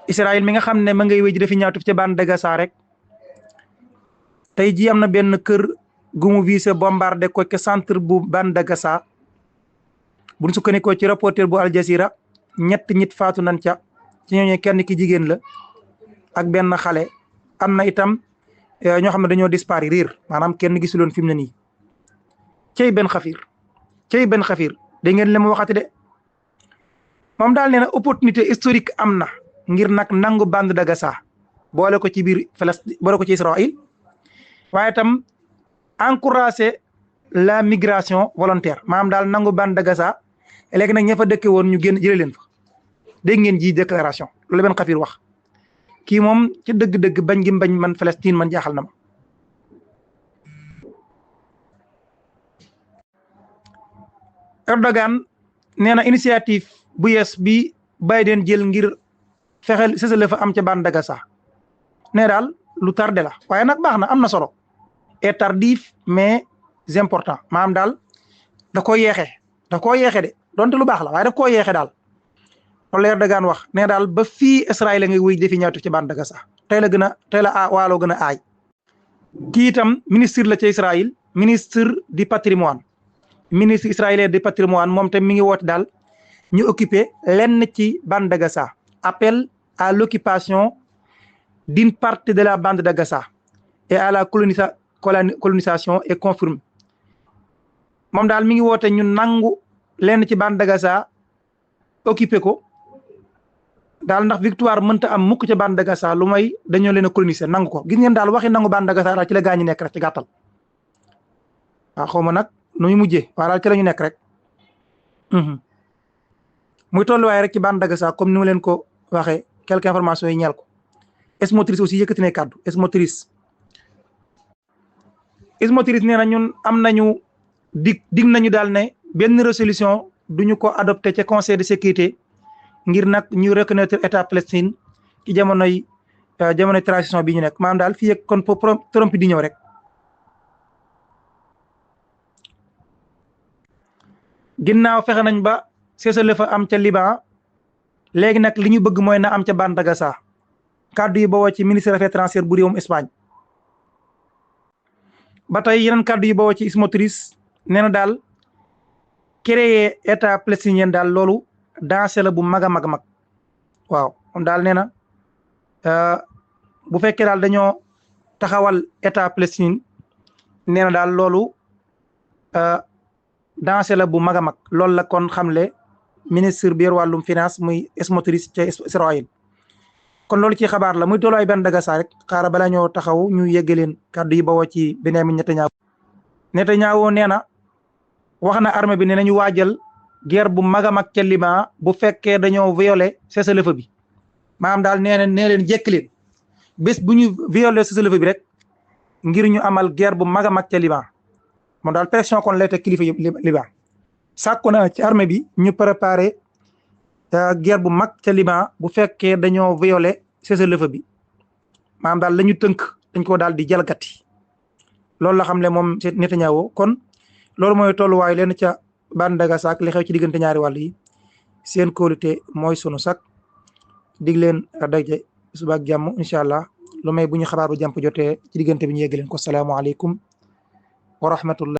Israël mi nga xam ne ma ngay wéy ji dafi ñaawtuf ca bande de Gaza rek tey jii am na benn kër gu mu visé bombardé ko ca centre bu bande de Gaza buñ sukkandikoo ci reporter bu Al Jazeera ñett nit faatu nañ ca ci ñooñu kenn ki jigéen la ak benn xale am na itam ñoo xam ne dañoo dispari riir maanaam kenn gisuloon fi mu ne nii cey benn xafiir da ngeen li mu waxati de moom daal nee na opportunité historique am na ngir nag nangu bande de Gaza boole ko ci biir Palestine boole ko ci Israël waaye itam encourager la migration volontaire maanaam daal nangu bande de Gaza léegi nag ña fa dëkke woon ñu génn jëlee leen fa dégg ngeen ji déclaration loolu benn xafiir wax kii moom ci dëgg-dëgg bañ gi bañ man Palestine man jaaxal na ma. Erdogan nee na initiative bu yees bi Biden jël ngir fexeel sësale fa am ca bande de Gaza nee daal lu tardé la waaye nag baax na am na solo et tardif mais important maanaam daal da koo yeexee de donte lu baax la waaye daf koo yeexee daal loolu la Erdogan wax nee daal ba fii Israël la nga wéy defi ñaatu ci bande de Gaza tey la waaloo gën a aay kii itam ministre la ci Israël ministre du patrimoine ministre israélien du patrimoine moom tam mi ngi woote daal ñu occuper lenn ci bande de Gaza appel à l'occupation d'une partie de la bande de Gaza et à la colonisation et confirme moom daal mi ngi woote ñu nangu lenn ci bande de Gaza occuper ko daal ndax victoire mënta am mukk ca bande de Gaza lu may dañoo leen a coloniser nangu ko gis ngeen daal waxi nangu bande de Gaza daal ci la gaañu nekk rek ci gàttal waaw xaw ma nag nu muy mujjee waaye daal ci la ñu nekk rek muy tolluwaay rek ci bande de Gaza comme ni ma leen ko waxee quelques informations yi ñeel ko Smotrich aussi yëkkati ne kàddu Smotrich nee na ñun am nañu dig nañu daal ne benn résolution duñu ko adopté ca conseil de sécurité ngir nag ñu reconnaître état Palestine ci jamonoy transition bi ñu nekk maanaam daal fii ak kon Trump di ñëw rek ginnaaw fexe nañ ba cessez-le-feu am ca Liban léegi nag li ñu bëgg mooy na am ca bande de Gaza kàddu yi bawoo ci ministre des affaires étrangères bu réewum Espagne ba tey yeneen kàddu yi bawoo ci Smotrich nee na daal créer état palestinien daal loolu danger la bu mag a mag waaw moom daal nee na bu fekkee daal dañoo taxawal état Palestine nee na daal loolu danger la bu mag a mag loolu la kon xamle ministre bi yor wàllum finance muy Smotrich ca Israël kon loolu ci xabaar la muy tolluwaay bande de Gaza rek xaaral bala ñoo taxaw ñu yeggaleen kàddu yi bawoo ci Benyamin Netanyahu nee na wax na armée bi ne nañu waajal guerre bu mag a mag ca Liban bu fekkee dañoo violé cessez-le-feu bi maanaam daal nee leen jekk leen bés bu ñu violé cessez-le-feu bi rek ngir ñu amal guerre bu mag a mag ca Liban moom daal pression kon lay teg kilifa yëpp Liban sàkku na ci armée bi ñu préparé guerre bu mag ca Liban bu fekkee dañoo violé cessez-le-feu bi maanaam daal la ñu tënk dañ ko daal di jalgati loolu la xam ne moom Netanyahu kon loolu mooy tolluwaay leen ca bande de Gaza ak li xew ci diggante ñaari wàll yi seen kóolute mooy sunu sak dig leen daje suba ak jàmm incha allah lu may bu ñu xabaar bu jàmp jotee ci diggante bi ñu yegg leen ko salaamaaleykum wa rahmatullah